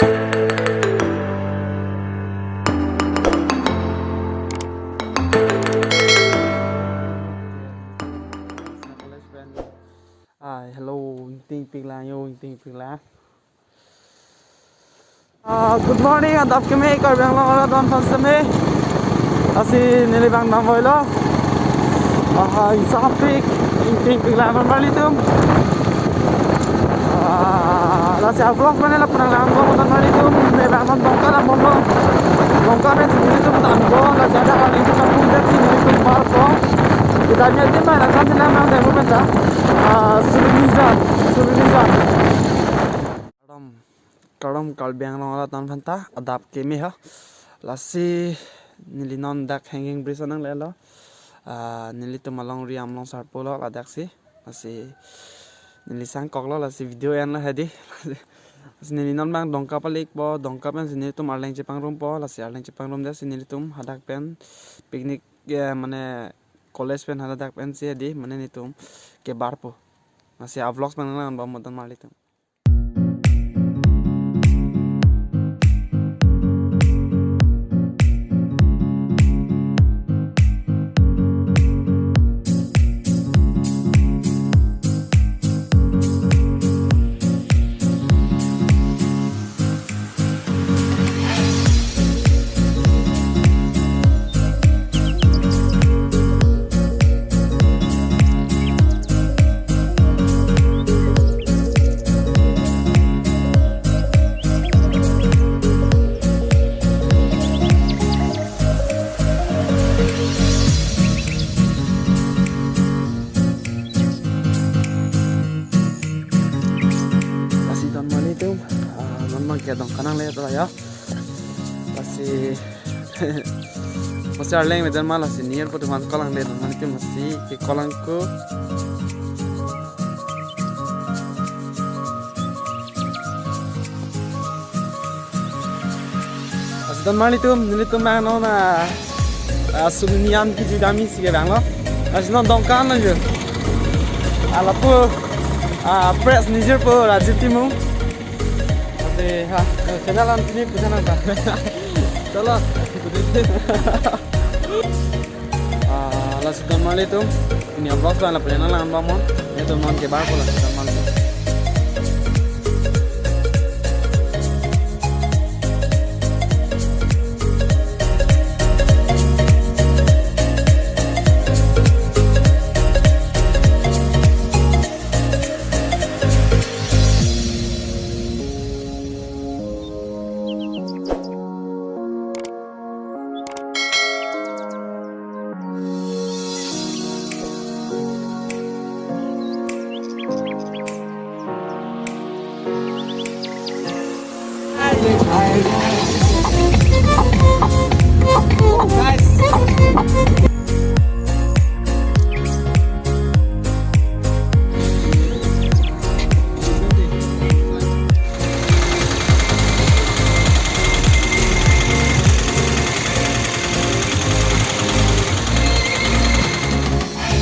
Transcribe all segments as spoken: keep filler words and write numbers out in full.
Hi, hello, ingtingpik lang yo, ingtingpik lang. Ah, good morning, adap keme Karbi Anglong arat aphan seme. Lasi neli bang nang boilo. Ah, isapik, ingtingpik lang aphan marlitum. Ah, lasi a-vlog mana la penang lang bo aphan marlitum. Ne bang non Dongka lang bomlo. Dongka pen si nelitum tangbo, lasi ada hari itu satu dia si nelitum barpo. Kita niat tim mana kan sila mang demo penta. Ah, Surunijan, Surunijan. Kardom, kardom Karbi Anglong arat aphan ta, adap keme ho. Lasi neli non dak Hanging Bridge nanglelo. Ah, nelitum alongri Amlong sarpo lo ladak si. Lasi neli sangkoklo, lasi video enlo hedi. Lasi neli non bang Dongka palikpo, Dongka pen si nelitum Arleng chepangrumpo, lasi Arleng chepangrumdet si nelitum hadak pen picnic, eh, mane college pen hadak pen si hedi, mane nelitum kebarpo. Lasi a-vlogs pen lang bom aphan marlitum. Lasi ton marlitum, ah, non bang ke Dongka nangle to ya. Lasi, lasi Arleng medan ma lasi near po teman kolang de, teman itu masih ke kolang ko. Lasi ton marlitum, nelitum bang non, ah, ah, Surunijan kejut damji si ke bang lo. Lasi non Dongka lo jo. Ala po, ah, press nijir po Rajiv Timung. Ate, ha, channel an sini puja nang ta. Chalo. Ah, lasi ton marlitum. Pini a-vlogs bang la pini nang lang bom non. Nelitum non kebarpo, lasi ton marlitum.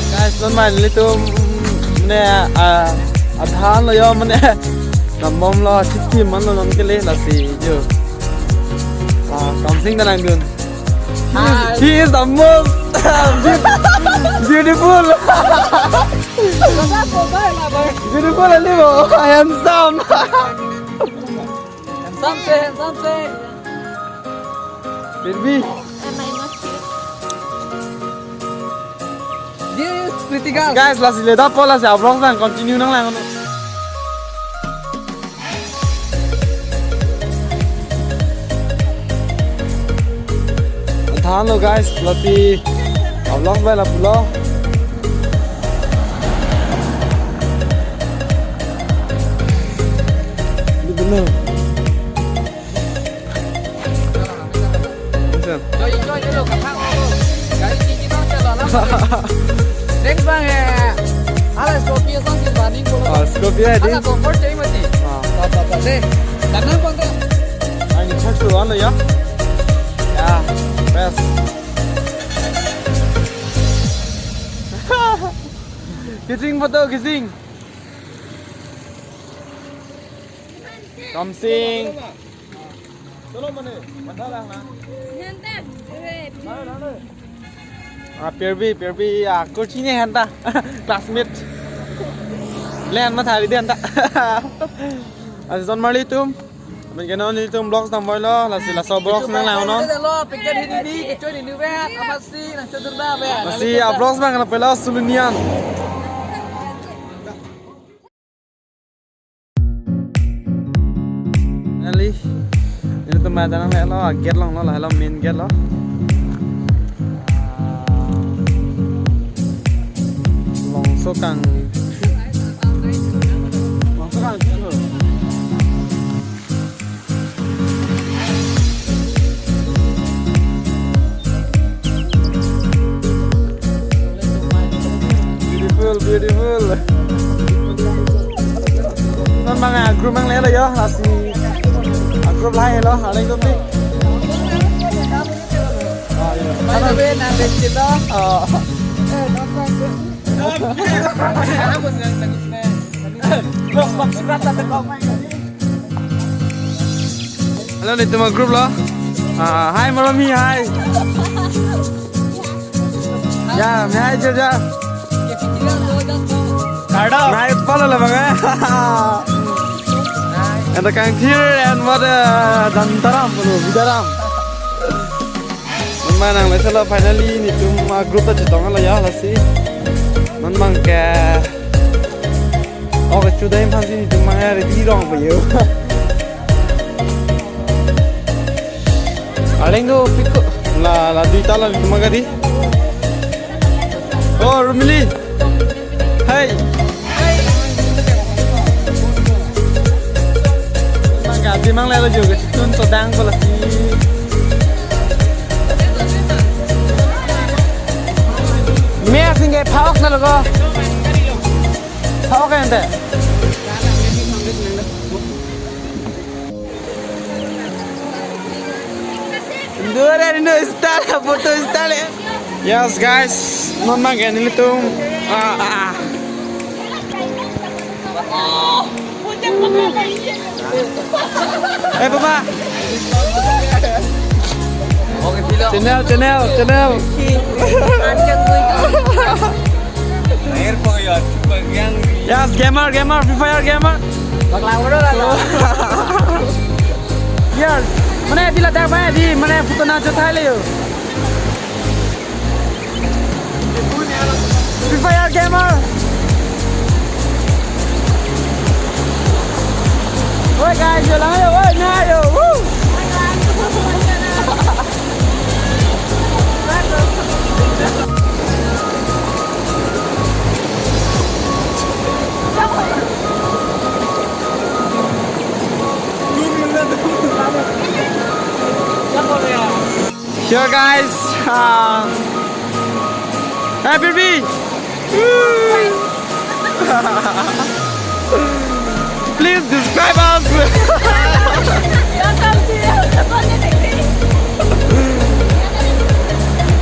Guys, non mane nelitum mane, ah, adhan lo yo mane. Nambom lo chiki man lo non kele lasi jo. Ah, Kamsing ta nangdun. He is, he is the most beautiful. Beautiful, hello, handsome. Handsome se, handsome se. Baby. Am I not cute? This pretty girl. Guys, lasi le dapo, lasi a-vlogs bang continue nang lang. Than lo guys, lasi a-vlogs bang lapulo. Ini bener. Enjoy, enjoy dulu, kakak, oh, oh. Gari tinggi banget ya, lama. Next bang ya. Ala Scorpio sang si running ko. Oh, Scorpio ya, ala comfort chahiye mati. Ah. Apa, apa, deh. Jangan bang, deh. Ah, ini charge dulu, anu ya. Ya, best. Kissing photo, kissing. Kamsing. Ah, Pirbi, Pirbi, ah, kurchini henta. Classmate. Len ma thari de henta. Ason marli atum. Amen ke non nelitum vlogs nangvoilo, lasi laso vlogs nanglang non. Lo, picture hini ni, kecho hini vet, amasi, nang chodun ba vet. Lasi, ah, vlogs bang na pela sulunian. Finally, nelitum ma danang lelo, ah, gate along lo, lahelo main gate lo. Ah, longso kang. Longso kang. Beautiful, beautiful. Non bang a group nanglelo yo, lasi a group lahelo, aling atum ni. By the way, nang vet kita. Oh. Hello, nelitum a group lo. Ah, hi, Moromi, hi. Ya, mi hi, Georgia. Hi, follow lo bang, eh. And the kangthir and what, uh, Dantaram, bolu, Bidaram. Non bang nang lelo, finally nelitum a group ta chetong lo ya, lasi. Non bang ke oke, chudai masi nelitum bang ready rong payo. Aling do piko. La, la duita la nelitum gari. Oh, Rumili. Hey. Bang gari mang lelo jo, kachetun chodang pala si. Me asing ke phak na lo ko. Phak ente. Dua hari rindu style, foto style ya. Yes guys, non bang ke nelitum. Ah, ah, ah. Eh, Papa. Channel, channel, channel. Yes, gamer, gamer, Free Fire gamer. Yes. Mane di ladak ba di, mane photo nangchothai le yo. Free Fire gamer. Oi guys, yo lang yo, oi na yo. Woo. Sure, guys. Uh, happy B. Please describe us.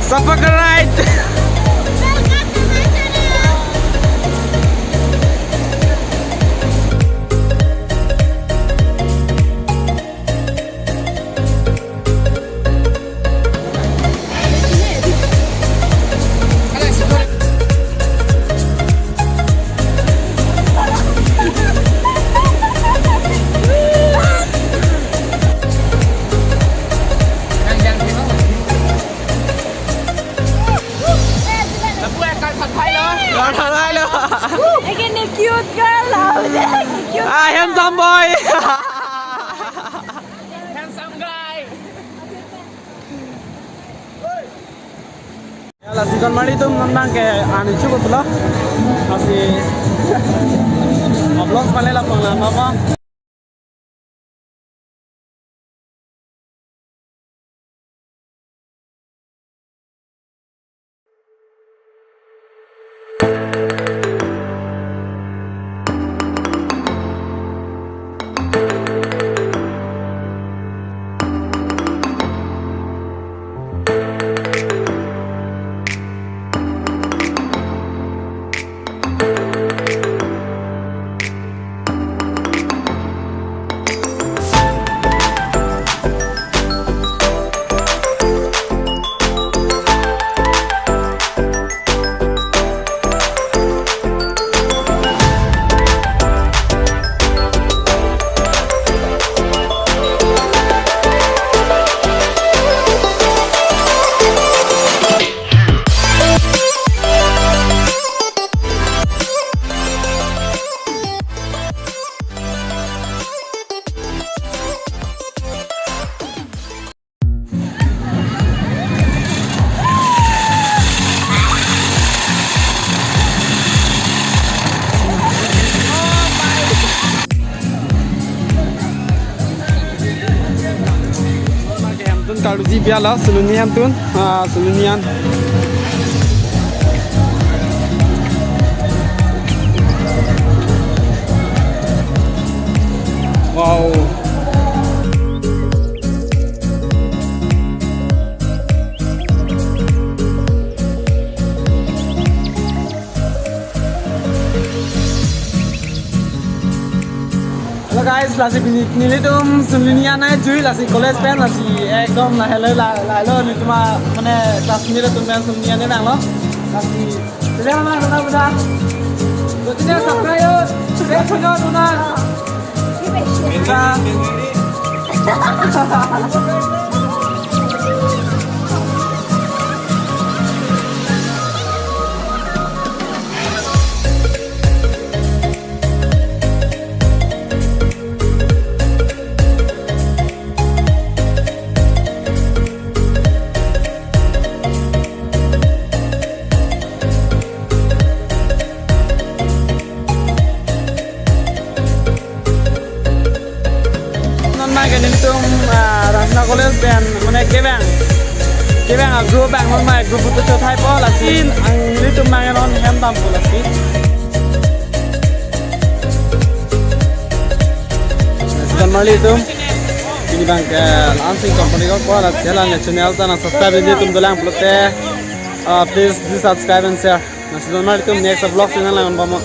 Subscribe. Again, a cute girl. Cute. Ah, handsome boy. Handsome guy. Ya, lasi kon mari tum non bang ke ani chuko tulo. Lasi vlogs pale la pang la mama. Arloji biala Suluni an tun, ah, Suluni an. Wow. Hello guys, lasi pini nelitum Suluni an nai jui, lasi college pen, lasi ekdom lahelo, la, lahelo nelitum a, mane classmate atum pen Suluni an nang lo. Lasi, sila mana kena buda. Jodi ne subscribe, share channel tuna. Kita. Non mai ke nelitum, ah, Ramshina College pen mane kevang, kevang a group abang non mai group putu chothai po, lasi nelitum mang non hem dampo lasi. Lasi don marli atum, pini abang ke la-an si company ko ko, lasi la ne channel ta nang subscribe nelitum dolang pulote, ah, please do subscribe and share. Lasi don marli atum, next vlog si nanglang bom.